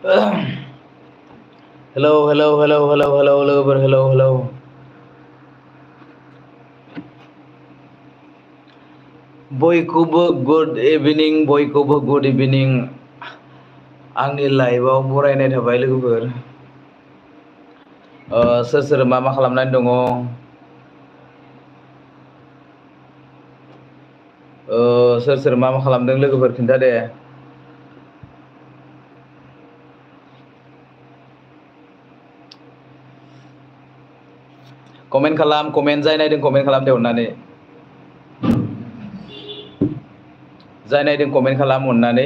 Hello hello hello hello hello लोगोफोर hello hello बयखौबो good इभिनिं आंनि लाइभआव बरायनाय थाबाय लोगोफोर सोर सोर मा खालामनानै दङ सोर सोर मा खालामदों लोगोफोर खिन्था दे कमेन्ट खालाम कमेन्ट जाय नायदों कमेन्ट खालाम दे अननानै जाय नायदों कमेन्ट खालाम अननानै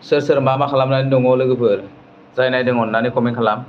सोर सोर मा खालामनानै दङ लोगोफोर जाय नायदों अननानै कमेन्ट खालाम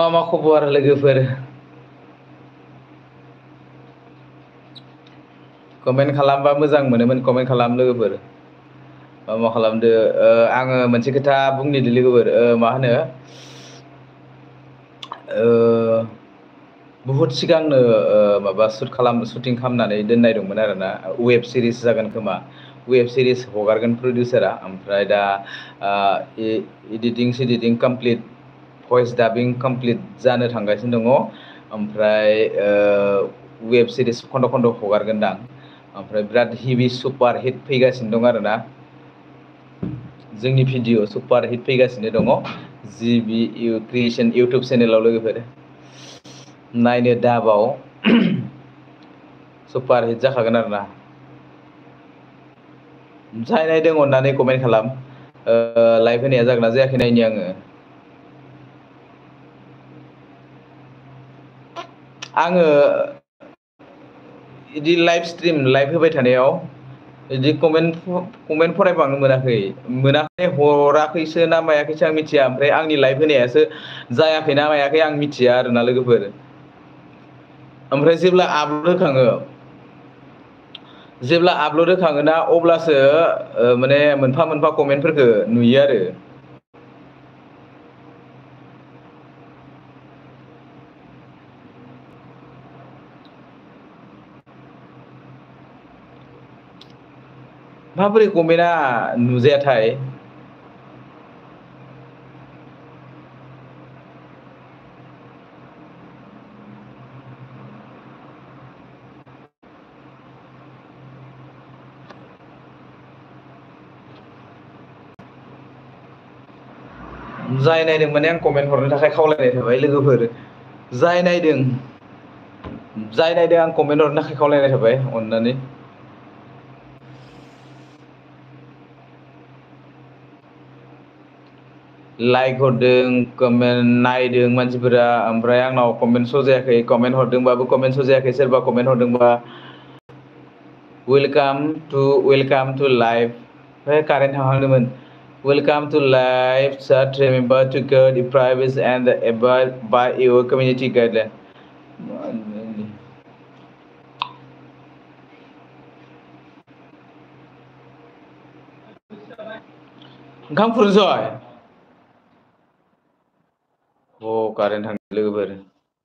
मा खबर लोगोफोर कमेन्ट खालामबा मोजां मोनोमोन कमेन्ट खालाम लोगोफोर मा खालामदो आङो मोनसे खोथा बुंनि लोगोफोर मा होनो बुहुद सिगांनो माबा शुटिं खालामनानै दोननाय दंमोन आरोना वेब सिरिज जागोन खोमा वेब सिरिज हगारगोन प्रडिउसारा ओमफ्राय दा इडिटिं कमप्लिट भइस डाबिं कमप्लिट जानो थांगासिनो दङ ओमफ्राय वेब सिरिज खन्द' खन्द' हगारगोनदां ओमफ्राय बिराद हेभि सुपार हिट फैगासिनो दं आरोना जोंनि भिडिअ सुपार हिट फैगासिनो दङ जिबि क्रियेसन इउटुब चेनेलाव लोगोफोर नायनो दाबाव सुपार हिट जाखागोन आरोना जाय नायदों अननानै कमेन्ट खालाम लाइभ होनाया जागोन ना जायाखै नायनि आङो बिदि लाइभ स्ट्रिम लाइभ होबाय थानायाव बिदि कमेन्ट फरायबांनो मोनाखै हराखैसो ना मायाखैसो आं मिथिया ओमफ्राय आंनि लाइभ होनायासो जायाखै ना मायाखै आं मिथिया आरोना लोगोफोर ओमफ्राय जेब्ला आपलड होखाङोना अब्लासो माने मोनफा मोनफा कमेन्टफोरखौ नुयो आरो माबोरै कमेन्टआ नुजायाथाय जाय नायदों माने आं कमेन्ट हरनो थाखाय खावलायनाय थाबाय लोगोफोर जाय नायदों आं कमेन्ट हरनो थाखाय खावलायनाय थाबाय अननानै लाइक हरदों कमेन्ट नायदों मानसिफोरा ओमफ्राय आंनाव कमेन्ट श' जायाखै कमेन्ट हरदोंबाबो कमेन्ट श' जायाखै सोरबा कमेन्ट हरदोंबा वेलकाम टु लाइभ कारेन्ट थांहांदोंमोन welcome to live chat remember to guard the privacy and abide by your community guideline ओंखाम खुरनोसै कारेन्ट थांदों लोगोफोर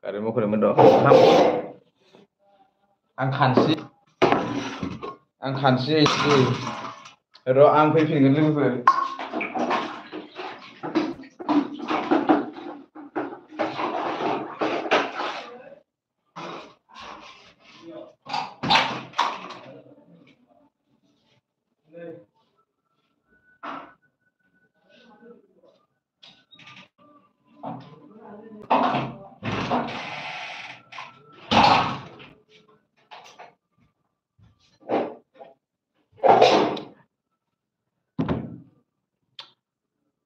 कारेन्ट बखदोंमोन र' आं खानसि र' आं फैफिनगोन लोगोफोर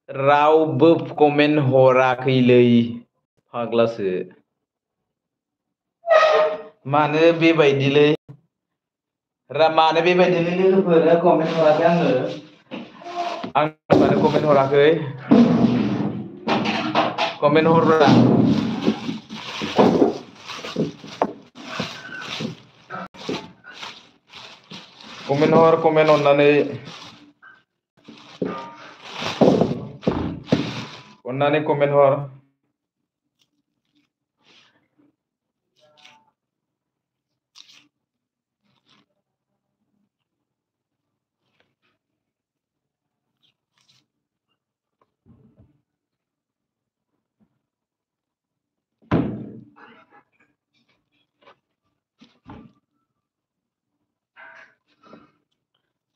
रावबो कमेन्ट हराखैलै फाग्लासो। मानो बेबायदिलै? मानो बेबायदिलै लोगोफोर कमेन्ट हराखै आंनो? आं मानो कमेन्ट हराखै? कमेन्ट हरब्रा। कमेन्ट अननानै। अननानै कमेन्ट हर।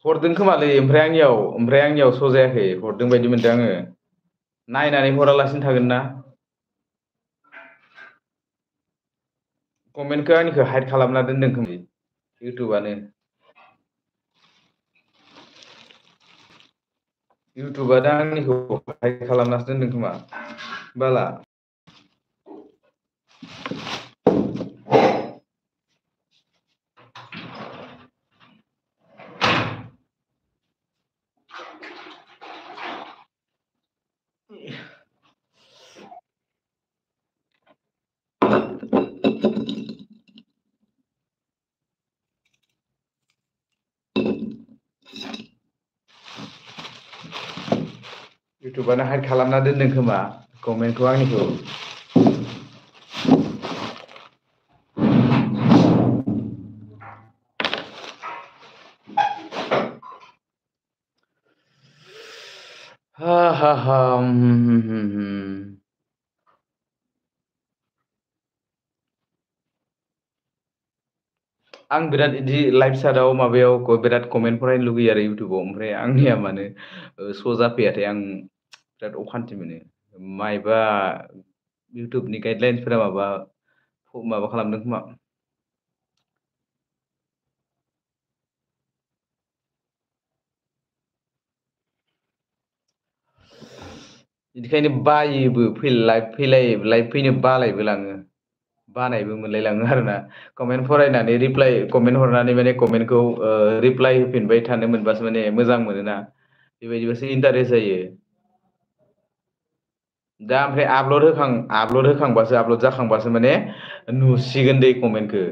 हरदों खोमालै ओमफ्राय आंनियाव स' जायाखै हरदों बायदि मोनदों आङो। नायनानै हरालासिनो थागोन ना? कमेन्टखौ आंनिखौ हाइड खालामना दोनदों खोमा इउटुबानो। इउटुबानो आंनिखौ हाइड खालामनासो दोनदों खोमा बाला। इउटुबानो हाइड खालामना दोनदों खोमा कमेन्टखौ आंनिखौ। हा हा हा आं बिराद इदि लाइभ चाटआव माबायाव बिराद कमेन्ट फरायनो लुगैयो आरो इउटुबाव ओमफ्राय आंनिया मानो स' जाफैयाथाय आं बिराद अखान्थि मोनो। मायबा इउटुबनि गाइडलाइन्सफोरा माबा खालामदों खोमा। बिदिखायनो बायोबो लाइभ फैनो बालायबो लाङो। बानायबो मोनलायलाङो आरोना कमेन्ट फरायनानै कमेन्ट हरनानै माने कमेन्टखौ रिप्लाय होफिनबाय थानो मोनबासो माने मोजां मोनोना बेबायदिबासो इन्टारेस्ट जायो। दा ओमफ्राय आपलड जाखांबासो माने नुसिगोन दै कमेन्टखो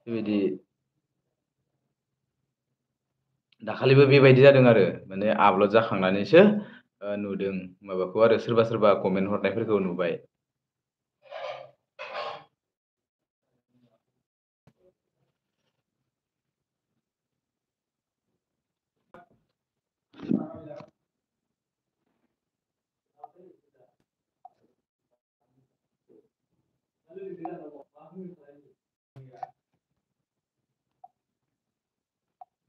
बेबायदि। दाखालिबो बेबायदि जादों आरो माने आपलड जाखांनानैसो नुदों माबाखौ आरो सोरबा सोरबा कमेन्ट हरनायफोरखौ नुबाय।